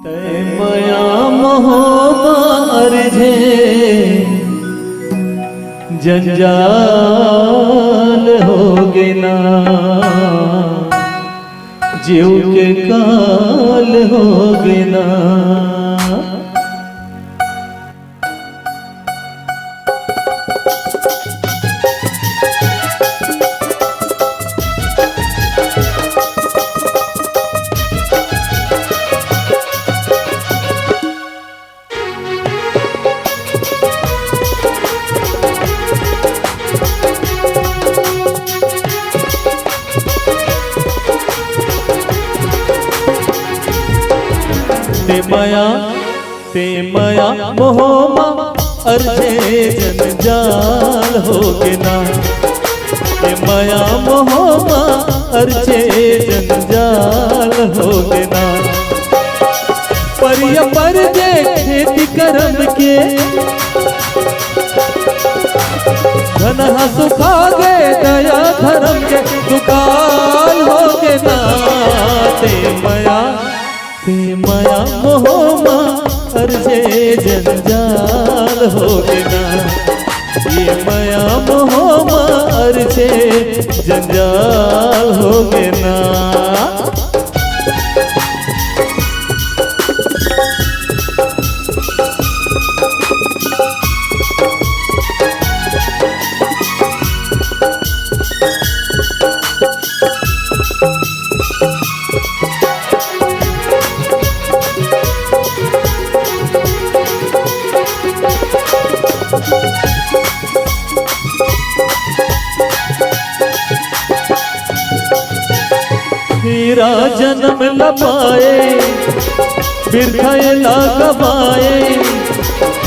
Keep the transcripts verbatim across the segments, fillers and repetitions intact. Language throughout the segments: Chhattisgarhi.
तै मया मोह मार झे जंजाल होगे ना, जीव के काल होगे ना। ते मया, ते मया मोह मा अरझे जंजाल होगे ना। ते मया मोह मा अरझे जंजाल होगे ना। परिया पर दे खेती करम के, धन हा सुखा गे दया धरम के, दुकाल होगे ना। ते मया, ते मया मोह मा अरझे जंजाल होगे ना। ये मया मोह मा अरझे जंजाल होगे ना। हीरा जनम ल पाए, बिरथा एला गवाए,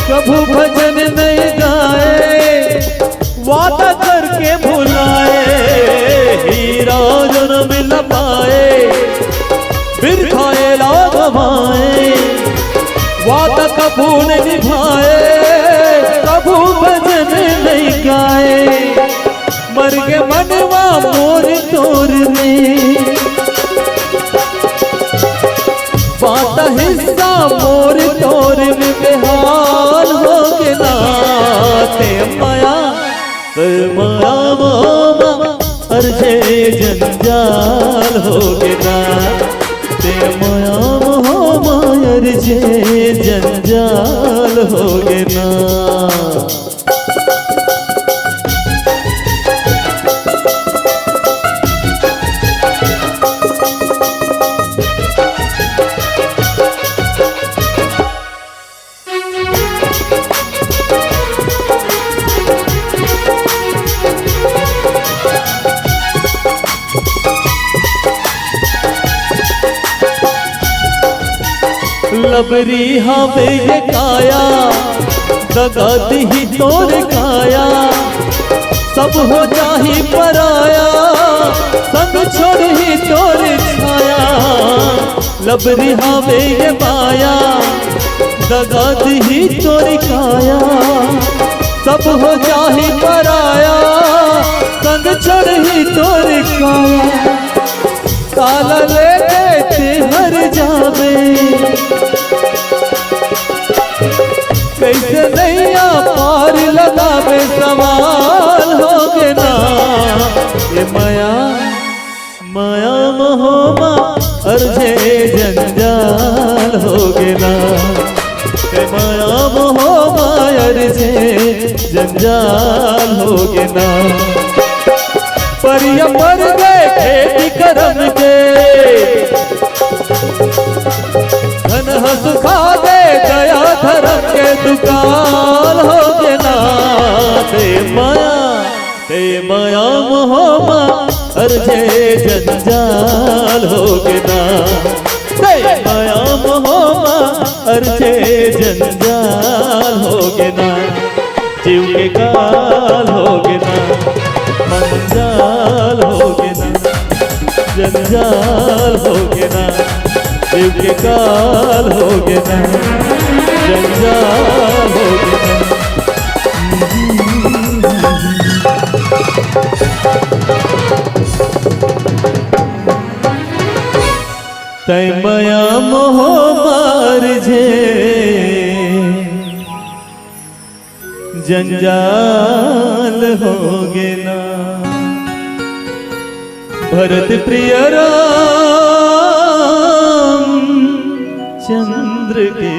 कभू भजन नइ गाए, वादा करके भुलाए। हीरा जनम ल पाए, बिरथा एला गवाए, वादा कभू नइ निभाए, कभू भजन नइ गाए। मर गे मनवा मोर तोर में, बात हिस्सा मोर तोर में बेहाल होगे ना। ते मया, ते मया मोह मा अरझे जंजाल होगे ना। ते मया मोह मा अरझे जंजाल होगे ना। लबरी हावे ये काया, दगा दिही तोर काया, सब हो जाही पराया, संग छोड़ही तोर छाया। लबरी हावे ये माया, दगा दिही तोर काया, सब हो जाही पराया, संग छोड़ही तोर काया। काला लेके ते हर जाबे, कइसे नैया पार लगाबे, सवाल होगे ना। ये मया, मया मोह मा अरझे जंजाल होगे ना। ते मया मोह मा अरझे जंजाल होगे ना। परिया पर दे खेती करम के, धन ह सुखा दे दया धरम के, दुकाल होगे ना। ते मया, ते मया मोह मा अरझे जंजाल होगे ना। ते मया मोह मा अरझे जंजाल होगे ना। जीव के काल होगे ना, मंजाल होगे ना, जंजाल होगे ना। जीव के काल होगे ना, जंजाल होगे ना। तै मया मोह मार झे, जंजाल हो गे ना। भरत प्रिय राम चंद्र के